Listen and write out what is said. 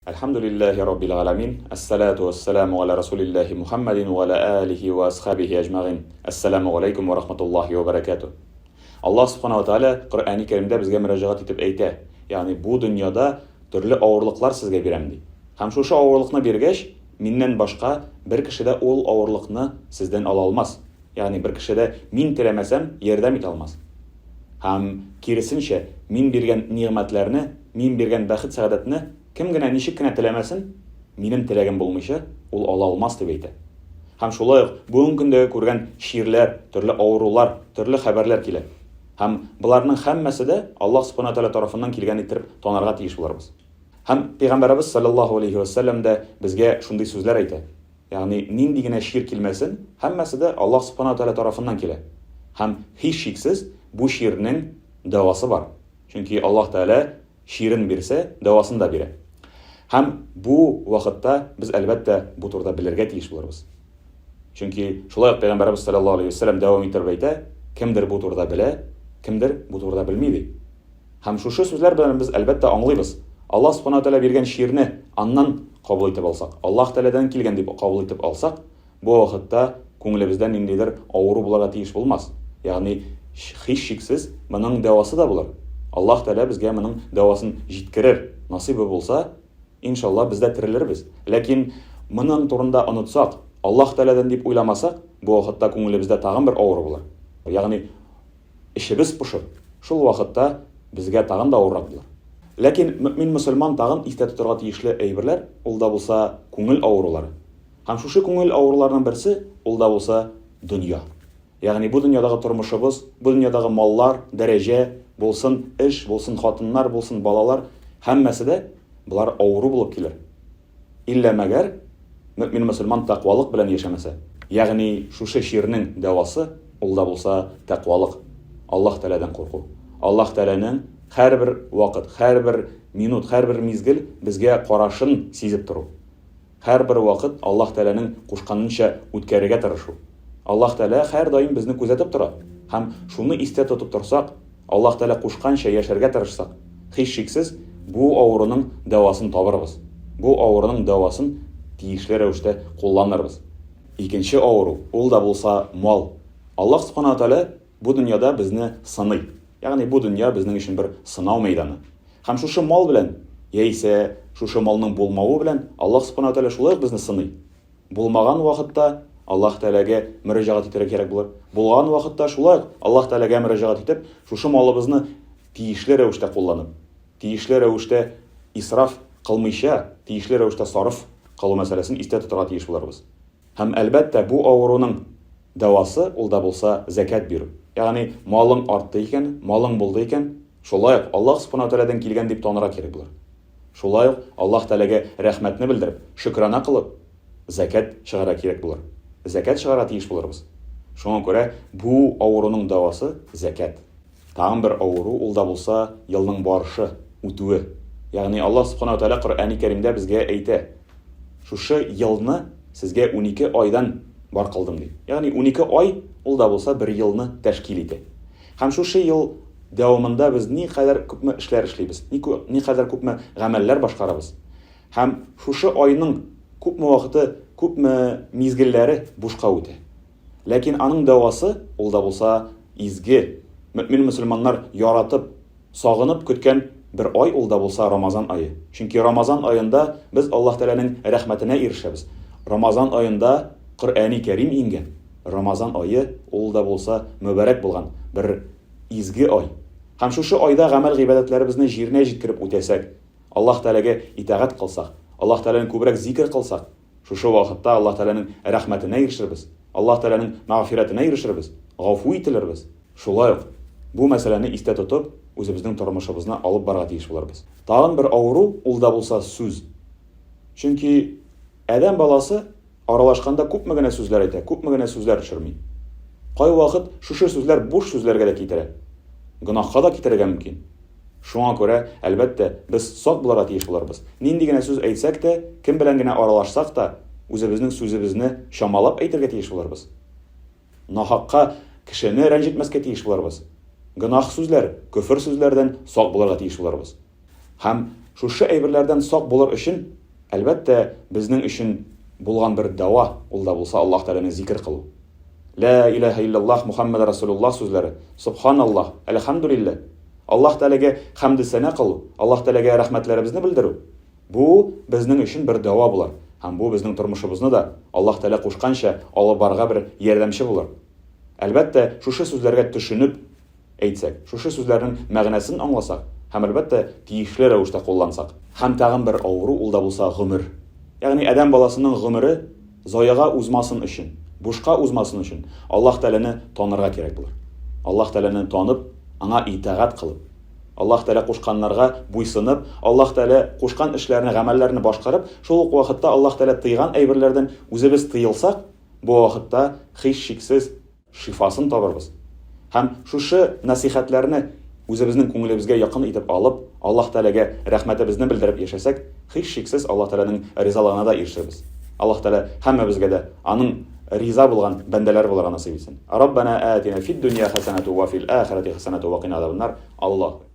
Әлхәмдүлилләһи раббил галәмин, әссәләтү вәссәламү галә расулилләһи Мухаммадин вә галә алихи вә асхабихи әҗмәгыйн. Әссәламү галәйкүм вә рахматуллаһи вә бәрәкәтү. Аллаһ Субхана ва Тааля Коръәни Кәримдә безгә мөрәҗәгать итеп әйтә, ягъни бу дөньяда төрле авырлыклар сезгә бирәм ди. Һәм шушы авырлыкны биргәч, миннән башка бер кеше дә ул авырлыкны сездән ала алмас. Ягъни бер кеше дә мин теләмәсәм, ярдәм итә алмас. Һәм, киресенчә, мин биргән нигъмәтләрне, мин биргән бәхет-сәгадәтне кем генә ничек кенә теләмәсен, минем теләгем булмыйча, ул ала алмас, дип әйтә. Һәм шулай ук бүгенге көндәге күргән чирләр, төрле авырулар, төрле хәбәрләр килә. Һәм боларның һәммәсе дә Аллаһ Субхана Тәгалә тарафыннан килгән иттереп танырга тиеш булырбыз. Һәм Пәйгамбәребез салләллаһу алейһи вә сәлләм дә безгә шундый сүзләр әйтә. Ягъни нинди генә чир килмәсен, һәммәсе дә Аллаһ Субхана Тәгалә тарафыннан килә. Һәм һичшиксез бу чирнең дәвасы бар. Чөнки Аллаһ Тәгалә чирен бирсә, дәвасын да бирә. Һәм бу вакытта без, әлбәттә, бу турыда белергә тиеш булырбыз. Чөнки шулай ук Пәйгамбәребез салләллаһу алейһи ва сәлләм дәвам иттереп әйтә, кемдер бу турыда белә, кемдер бу турыда белми ди. Һәм шушы сүзләр белән без, әлбәттә, аңлыйбыз, Аллаһ Субхана Тәгалә биргән чирне аннан кабул итеп алсак, Аллаһ Тәгаләдән килгән дип кабул итеп алсак, бу вакытта күңелебездә ниндидер авыру булырга тиеш булмас. Ягъни, һичшиксез, моның дәвасы да булыр. Аллаһ Тәгалә безгә моның дәвасын җиткерер, насыйбы булса, иншалла, без дә терелербез. Ләкин моның турында онытсак, Аллаһ Тәгаләдән дип уйламасак, бу вакытта күңелебездә тагын бер авыру булыр. Ягъни, эчебез пошыр, шул вакытта безгә тагын да авыррак булыр. Ләкин мөэмин-мөселман тагын истә тотарга тиешле әйберләр, ул да булса күңел авырулары. Һәм шушы күңел авыруларының берсе, ул да булса дөнья. Ягъни бу дөньядагы тормышыбыз, бу дөньядагы маллар, дәрәҗә, булсын эш, булсын хатыннар, булсын балалар, һәммәсе дә болар авыру булып килер. Иллә мәгәр мөэмин-мөселман тәкъвалык белән яшәмәсә. Ягъни шушы чирнең дәвасы, ул да булса тәкъвалык, Аллаһ Тәгаләдән курку. Аллаһ Тәгаләнең һәрбер вакыт, һәрбер минут, һәрбер мизгел безгә карашын сизеп тору. Һәрбер вакыт Аллаһ Тәгаләнең кушканынча үткәрергә тырышу. Аллаһ Тәгалә һәрдаим безне күзәтеп тора һәм шуны истә тотып торсак, Аллаһ Тәгалә кушканча яшәргә тырышсак, һичшиксез, бу авыруның дәвасын табырбыз. Бу авыруның дәвасын тиешле рәвештә кулланырбыз. Икенче авыру, ул да булса мал. Аллаһ Субхана ва Тәгалә бу дөньяда безне сыный. Ягъни бу дөнья безнең өчен бер сынау мәйданы. Һәм шушы мал белән, яисә шушы малның булмавы белән Аллаһ Субхана ва Тәгалә шулай ук безне сыный. Булмаган вакытта Аллаһ Тәгаләгә мөрәҗәгать итәргә кирәк булыр. Булган вакытта шулай ук Аллаһ Тәгаләгә мөрәҗәгать итеп, шушы малыбызны тиешле рәвештә кулланып, тиешле рәвештә исраф кылмыйча, тиешле рәвештә сарыф кылу мәсьәләсен истә тотарга тиеш булырбыз. Һәм, әлбәттә, бу авыруның дәвасы, ул да булса зәкят бирү. Ягъни, малың артты икән, малың булды икән, шулай ук Аллаһ Субхана ва Тәгаләдән килгән дип танырга кирәк булыр. Шулай ук Аллаһ Тәгаләгә рәхмәтне белдереп, шөкрана кылып, зәкят чыгарырга кирәк булыр. Зәкят чыгарырга тиеш булырбыз. Шуңа күрә бу авыруның дәвасы, зәкят. Тагын бер авыру, ул да булса елның барышы, үтүе. Ягъни Аллаһ Субхана ва Тәгалә Коръәни Кәримдә безгә әйтә, Шушы елны сезгә 12 айдан бар кылдым, ди. Ягъни 12 ай, ул да булса бер елны тәшкил итә. Һәм шушы ел дәвамында без никадәр күпме эшләр эшлибез, никадәр күпме гамәлләр башкарабыз. Һәм шушы айның күпме вакыты, күпме мизгелләре бушка үтә. Ләкин аның дәвасы, ул да булса изге, мөэмин мөселманнар яратып, сагынып көткән бер ай ул да булса Рамазан ае. Чөнки Рамазан аенда без Аллаһ Тәгаләнең рәхмәтенә ирешәбез. Рамазан аенда Коръәни Кәрим иңгән. Рамазан ае ул да булса мөбарәк булган бер изге ай. Һәм шушы айда гамәл-гыйбадәтләребезне җиренә җиткереп үтәсәк, Аллаһ Тәгаләгә итагать кылсак, Аллаһ Тәгаләне күбрәк зикер кылсак, шушы вакытта Аллаһ Тәгаләнең рәхмәтенә ирешербез, Аллаһ Тәгаләнең мәгъфирәтенә ирешербез, гафу ителербез. Шулай ук, бу мәсьәләне истә тотып, үзебезнең тормышыбызны алып барырга тиеш булырбыз. Тагын бер авыру, ул да булса сүз. Чөнки адәм баласы Аралашканда күпме генә сүзләр әйтә, күпме генә сүзләр төшерми. Кайвакыт шушы сүзләр буш сүзләргә дә китерә. Гөнаһка да китерергә мөмкин. Шуңа күрә, әлбәттә, без сак булырга тиеш булырбыз. Нинди генә сүз әйтсәк тә, кем белән генә аралашсак та, үзебезнең сүзебезне чамалап әйтергә тиеш булырбыз. Нахакка кешене рәнҗетмәскә тиеш булырбыз. Гөнаһ сүзләр, көфер сүзләрдән сак булырга тиеш булырбыз. Һәм. Шушы әйберләрдән сак булыр өчен, әлбәттә, безнең өчен булган бер дәва, ул да булса Аллаһ Тәгаләне зикер кылу. Лә иләһә илляллаһ Мухаммәд Расулуллаһ сүзләре, Сөбханаллаһ, Әлхәмдүлилләһ, Аллаһ Тәгаләгә хәмде-сәна кылу, Аллаһ Тәгаләгә рәхмәтләребезне белдерү, бу безнең өчен бер дәва булыр һәм бу безнең тормышыбызны да Аллаһ Тәгалә кушканча алып барырга бер ярдәмче булыр. Әлбәттә, шушы сүзләргә төшенеп, әйтсәк, шушы сүзләрнең мәгънәсен аңласак һәм, әлбәттә, тиешле рәвештә куллансак. Һәм тагын бер авыру, ул да булса гомер. Ягъни адәм баласының гомере заяга узмасын өчен, бушка узмасын өчен Аллаһ Тәгаләне танырга кирәк булыр. Аллаһ Тәгаләне танып, аңа итагать кылып, Аллаһ Тәгалә кушканнарга буйсынып, Аллаһ Тәгалә кушкан эшләрне, гамәлләрне башкарып, шул ук вакытта Аллаһ Тәгалә тыйган әйберләрдән үзебез тыелсак, бу вакытта һичшиксез шифасын табырбыз. Һәм шушы нәсыйхәтләрне үзебезнең күңелебезгә якын итеп алып, Аллаһ Тәгаләгә рәхмәтебезне белдереп яшәсәк, һичшиксез Аллаһ Тәгаләнең ризалыгына да ирешербез. Аллаһ Тәгалә һәммәбезгә дә аның риза булган бәндәләре булырга насыйп итсен. Раббана атина фид дөнья хәсәнәту ва фил ахирати хәсәнәту ва кина азабаннар. Аллаһу.